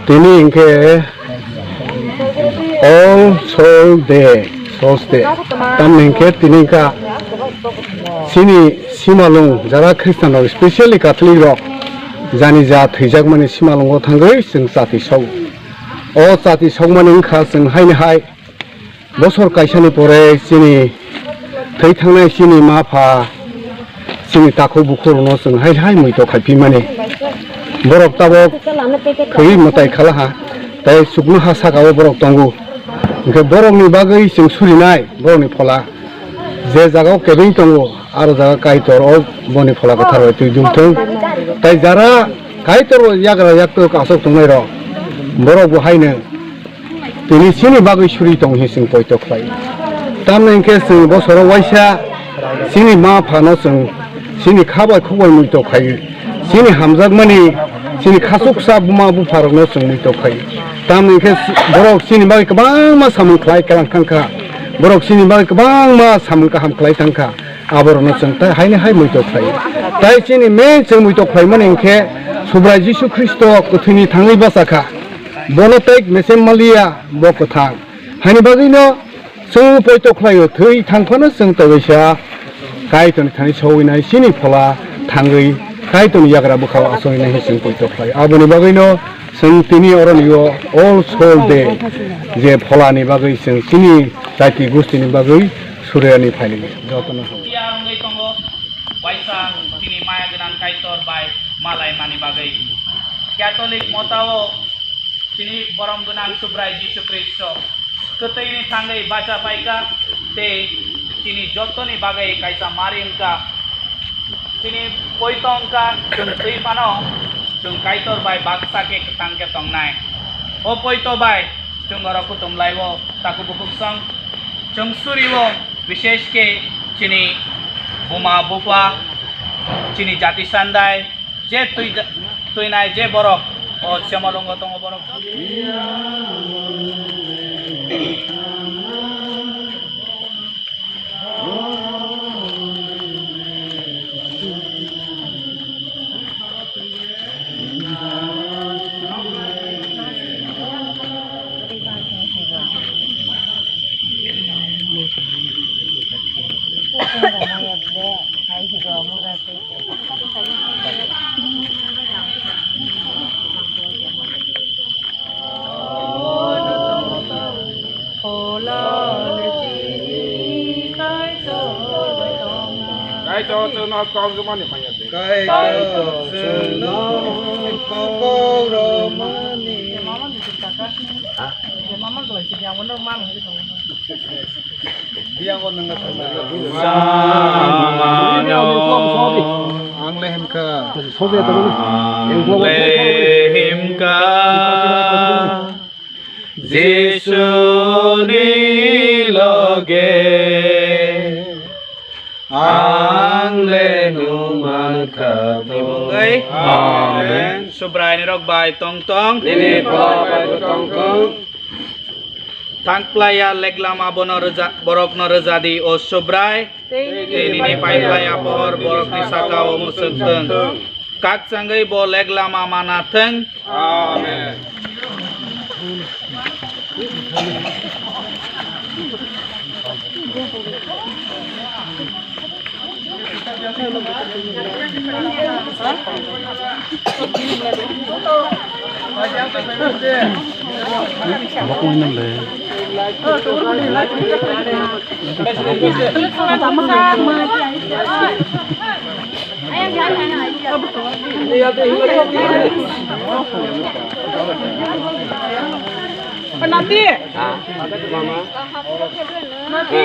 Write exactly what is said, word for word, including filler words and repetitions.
Tini hwnkhe All Soul Day, Souls Day. Tamni hwnkhe tini wngkha chini simalung, jara Khristian rok, specially Catholic rok, jani ja thwijakmani simalungo thangwi chwng chati sok. O chati sokmani wngkha chwng haini hai bosor kaisani pore chini thwi thangnai chini ma pha, chini takhuk bukhuk rokno chwng hai hai muitok khaiphi mani. Borok tabok thwi mwtai khala ha, tei chuknoha saka o borok tongo. Hwnkhe borokni bagwi chwng surinai borokni phola. Je jaga o kebeng tongo, aro jaga Kaitor o boni phola kwthar bai twi dum thung. Tei jara Kaitor o yagra yaktwk aswk tongnai rok, borok bo haino tini chini bagwi suri tong hi chwng poito khlai. Tamni hwnkhe chwng bosoro waisa chini ma phano chwng chini kha bai khuk bai muitok khai. Chini hamjakmani chini khachuksa buma bupha rokno chwng muitok khai. Tamni hwnkhe borok chini bagwi kwbangma samung khlai kwlang thangkha. Borok chini bagwi kwbangma samung kaham khlai thangkha. Aborokno chwng tai haini hai muitok khlai. Tai chini main chwng muitok khlaimani hwnkhe Subrai Jisu Khristo kwthwini thangwi bachakha. Bono tei mese maliya, bo kwthang. Haini bagwino chwng poito khlaio, thwi thang phano chwng tobaisa Kaitorni thani sogwinai chini phola thangwi Kaitorni yagra bwkhao achonginai hai chwng poito khlaio. Aboni bagwino chwng tini oroni o All Soul Day je pholani bagwi chwng chini jati gustini bagwi surani phainai jotono ham. Waisa chini maya gwnang Kaitor bai malaimani bagwi Catholic motao chini borom gwnang Subrai Jisu Khristo kwtwini thangwi bacha paikha tei chini jottoni bagwi kaisa mari wngkha. Chini poito wngkha chwng twi phano chwng Kaitor bai baksa khe kwthang khe tongnai. O poito bai chwng oro kuthum laibo takhuk bukhuk song chwng surio, bishesh khe chini buma bupha, chini jati sandai, je twi-, twinai je borok o Semalungo tongo borok. Kaitor chwngno kok jumani manya de. Kaitor chwngno kok romani. Ha? Ang le himkha. Ang le himkha. Jisuni loge ang le nung mankha. Amen. Subrai nirok bai tong tong. Nini phola bai bo tong tong. Thangplaiya leglama bono rwja-, borokno rwja di, o Subrai. Tei nini paiplaiya pohor borokni saka-o mwswk thwng. Kakchangwi bo leglama mana thwng. Amen. Nanti. Nanti.